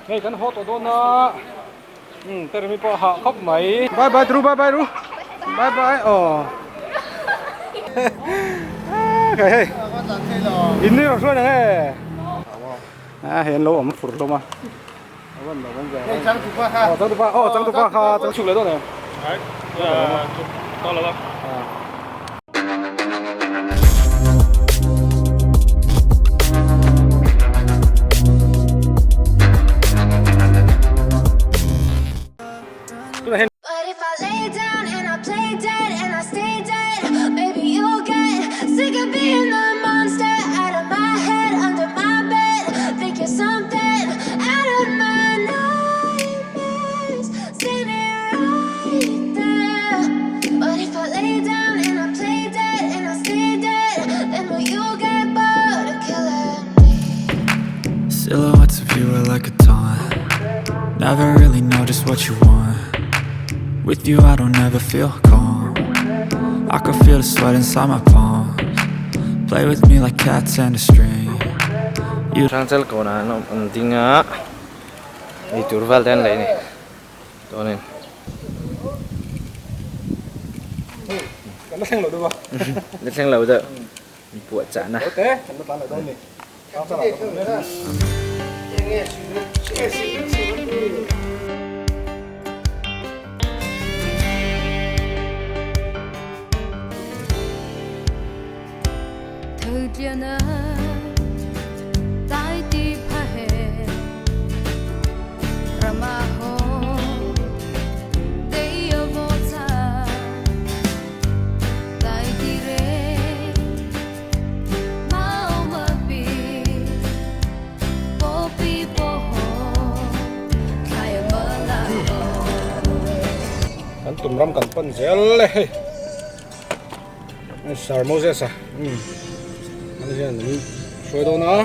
Hei kan haw tawh dawn a umm teremi pawh a hah khawp mai. Bye bye tru bye bye ru bye bye aw khai hei in ni rawh hruai nang e a hei an lo awm fur hlawm a aw changtupa aw changtupa kha chhuk leh dawn em. Silhouettes of you are like a taunt. Never really know just what you want. With you I don't ever feel calm. I can feel the sweat inside my palms. Play with me like cats and a string. You Hrangchal kawnah an awm an ding a, eitur vel te an lei a ni. Chuanin. Kan la thleng lo deuh a. La thleng lo deuh. Puah chahna. Te kan la tlan leh dawn ni. Kan tum ram kan pan zel e hei Sir Moses a umm ani hian min hruai dawn a.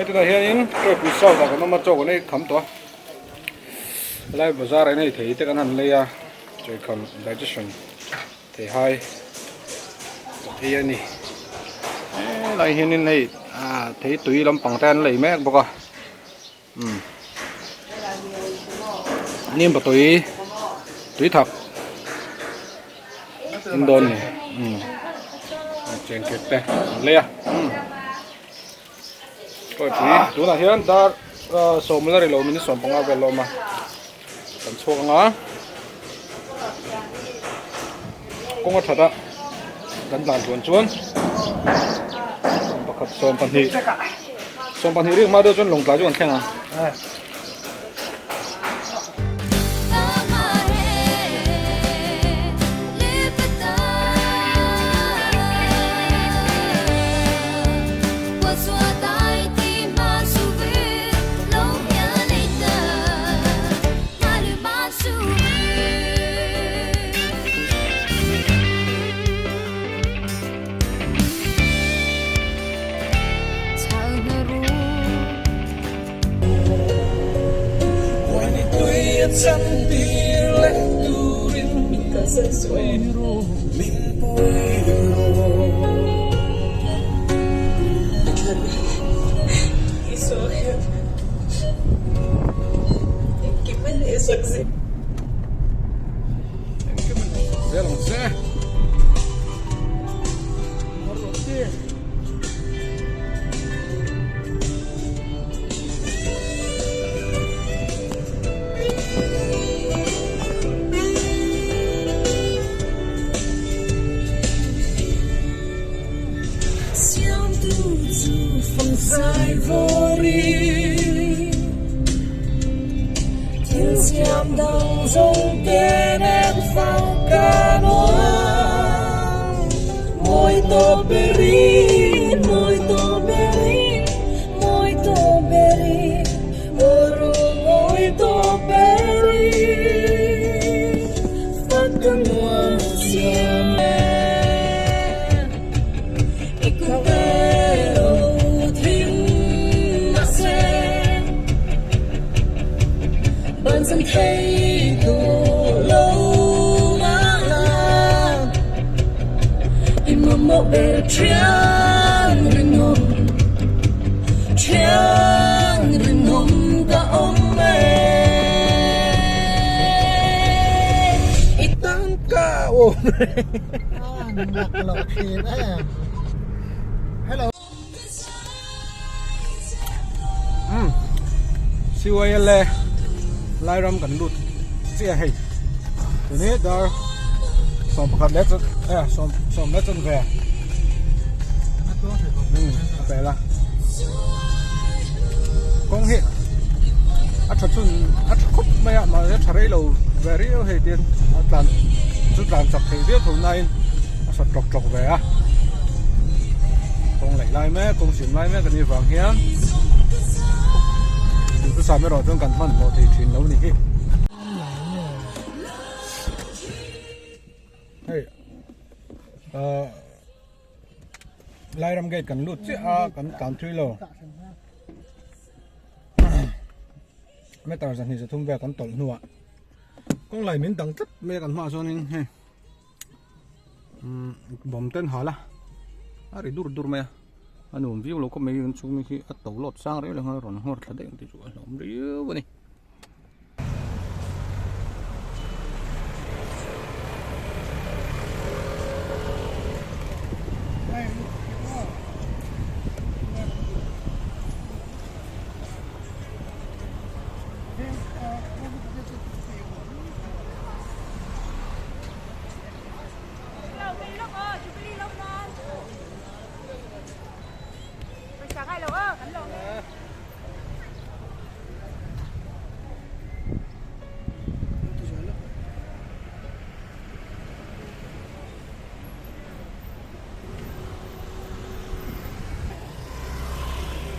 Hetah hianin Kawipui South ah kan awm a chaw kan ei kham tawh a helai bazar ah hian hei thei te kan han lei a chawikham digestion theihai thei a ni helai hianin hei ah thei tui lampang te an lei mek bawk a. Umm nim patui tui thak in dawn ni umm cheng kek te an lei a umm kawipui tunah hian dar sawm la ri lo min 15 vel a awm a kan chhuak anga kawng a that a kan tlan tluan chuan pakhat 12 12 rik hma deuh chuan lawng tlai chu kan thleng ang. thei tawh lo mah la I mamawh ber thian rinawm thian rinawm ka awm e I tan ka awm e. CYLA Lairam kan lut chiah hei tuni dar 11 leh eh 10 leh chanve a pel a kawng hi a tha chhun a tha khawp mai a mahse tha rei lo ve riau hei tin a tlan chu tlan chak thei viau tho nain a sawt tawk tawk ve a kawng laih lai mek kawng siam lai mek a nih vang hian duhthusam erawh chuan kan hmanhmawh thei thin lo ni hi hei ahh Lairam gate kan lut chiah a kan tlan thui lo meter 230 vel kan tawlh hnuah kawng lai min dang tlat mai a kan hmaah chuanin hei. Umm bawm ten hal a a ri dur dur mai a a nuam viau lo khawp mai in chhung hi a to lawt sang reuh leh nghal a rawn nghawr thla daih ang tih chu a hlauhawm riau a ni.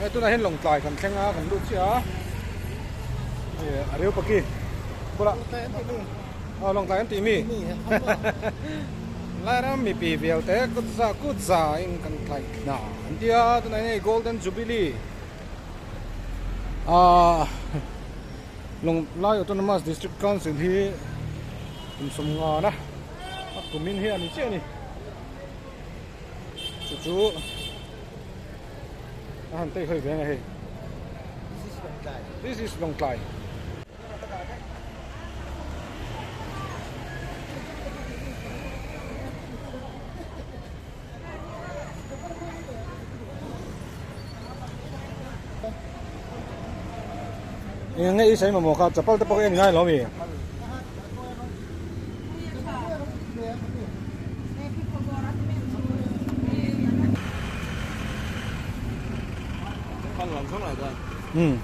Hei tunah hian Lawngtlai kan thleng a kan lut chiah a hei a reu paki bulah Aw Lawngtlai an tih mi Lairam mipi vialte kut za kut za in kan tlaih hna an ti a tunah hian hei Golden Jubilee ah Lawnglai Autonomous District Council hi kum sawmngana a kumin hi a ni chiah a ni chu chu a han tei hawi ve ang e hei This is Lawngtlai. Eng nge i sawi mamawh kha chapal te pawh ka en ngai lo mi. Hmm.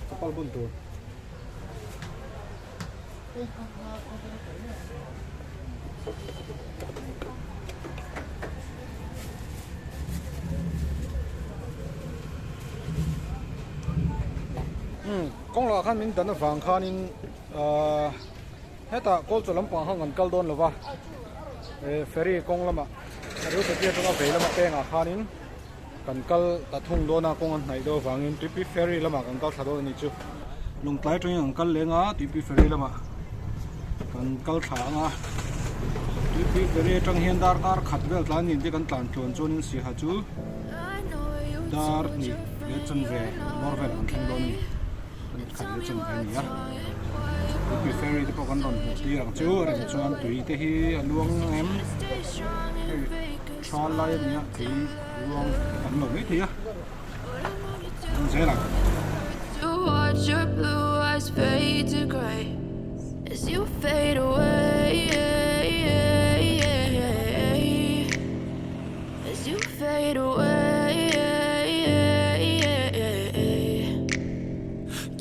Chapal bun tur. Hmm, kawng lakah khan min dan avang khanin ahh hetah kawlchaw lampang khan kan kal dawn lova eh ferry kawng lamah Rupati atanga vei lama pengah khanin Kan kal ta thung dawn a, kawng an hnaih deuh avangin Tuipui Ferry lamah kan kal thla dawn a nih chu. Lawngtlai atangin kan kal leng a, Tuipui Ferry lamah kan kal thla ang a. Tuipui Ferry atang hian darkar khat vel tlan niin te kan tlan tluan chuanin Siaha chu dar hnih leh chanve bawr velah kan thleng dawn a ni. Khat leh chanve a ni a. Tuipui Ferry te pawh kan rawn hmuh tir ang chu, a rem chuan tui te hi a luang em? Hei. Tha lai a nia tui ruang a tam lo mai thei a an zel ang.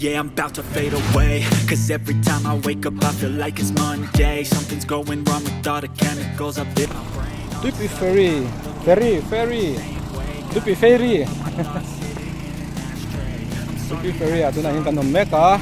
Yeah, I'm 'bout to fade away Cause every time I wake up I feel like it's Monday Something's going wrong with all the chemicals up in my brain Tuipui Ferry Ferry Ferry Tuipui Ferry Tuipui Ferry ah tunah hian kan awm mek a.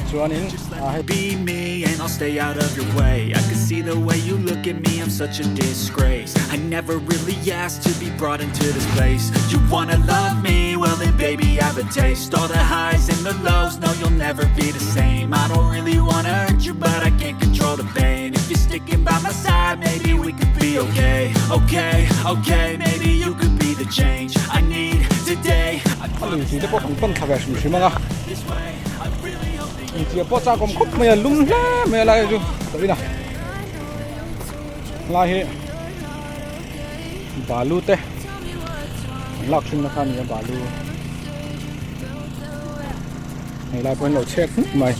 Chuanin a hei Be me and I'll stay out of your way. I can see the way you look at me, I'm such a disgrace. I never really asked to be brought into this place. You wanna love me? Well then baby I have a taste. All the highs and the lows, no you'll never be the same. I don't really wanna hurt you, but I can't control the pain. If you're sticking by my side, maybe we could be okay. Okay, okay, maybe you could be the change I need today. I a lui tui te pawh kan pan thla ve hrim hrim ang a this way. I really hope that inchia pawh chak awm khawp mai a lum hle mai a lai chu ka rin a lai hi balu te an lak thin na kha a ni a balu hei lai pawh hi an lo chhek hmuk mai.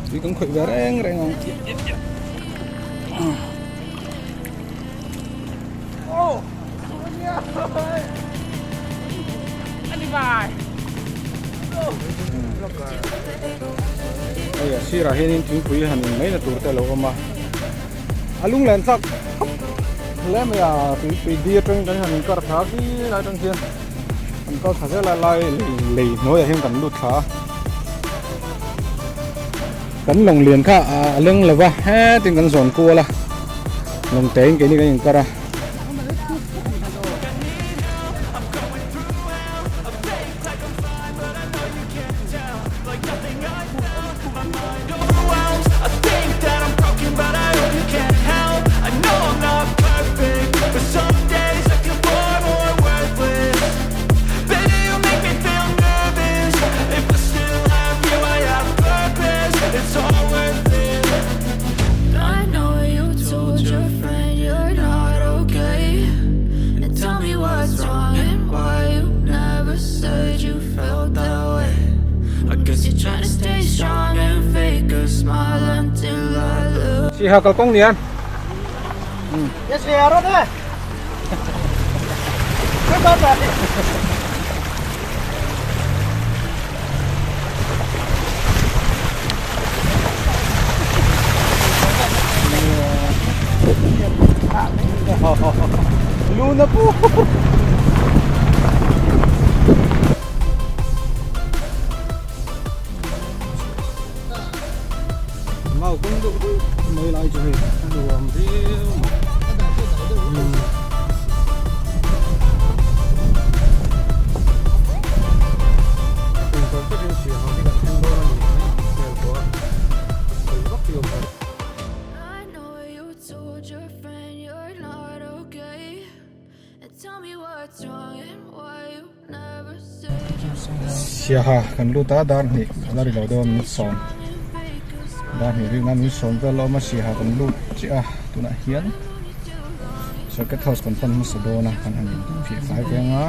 Tui kan khawih ve reng reng ang. Hei a sirah hianin thingpui han in mai na tur te a lo awm a a lunglen chak khawp hle mai a tuipui di atangin kan han inkar thla a vi lai atang hian kan kal thla zel a lai lei hnuaiah hian kan lut thla a kan lawng lian kha a leng lo va hetin kan zawn kual a lawng te in keini kan inkar a. I think that I'm broken, but I hope you can help. I know I'm not perfect, but some days I feel far more worthless. Baby, you make me feel nervous. If I still have you, I have purpose. It's all worth it. I know you told your friend you're not okay. And tell me what's wrong and why you never said you felt that way. I guess you're trying to stay strong and fake a smile until I look. Siha kalkawng lian. Luna pu. Mau kawng deuh deuh mai lai chu hei a nuam viau mai. Tumkawr takin chhiah ho hi kan thleng dawn a ni mai hmel pawh a sawi vak lo mai. I know you told your friend you're not okay. And tell me what's wrong and why you never said you Siaha kan lut a dar hnih a la ri lo deuh a min sawm dar hnih rik nan min sawm vel a awm a siaha kan lut chiah a tunah hian circuit house kan pan hmasa dawn a kan han phiah fai ve ang a.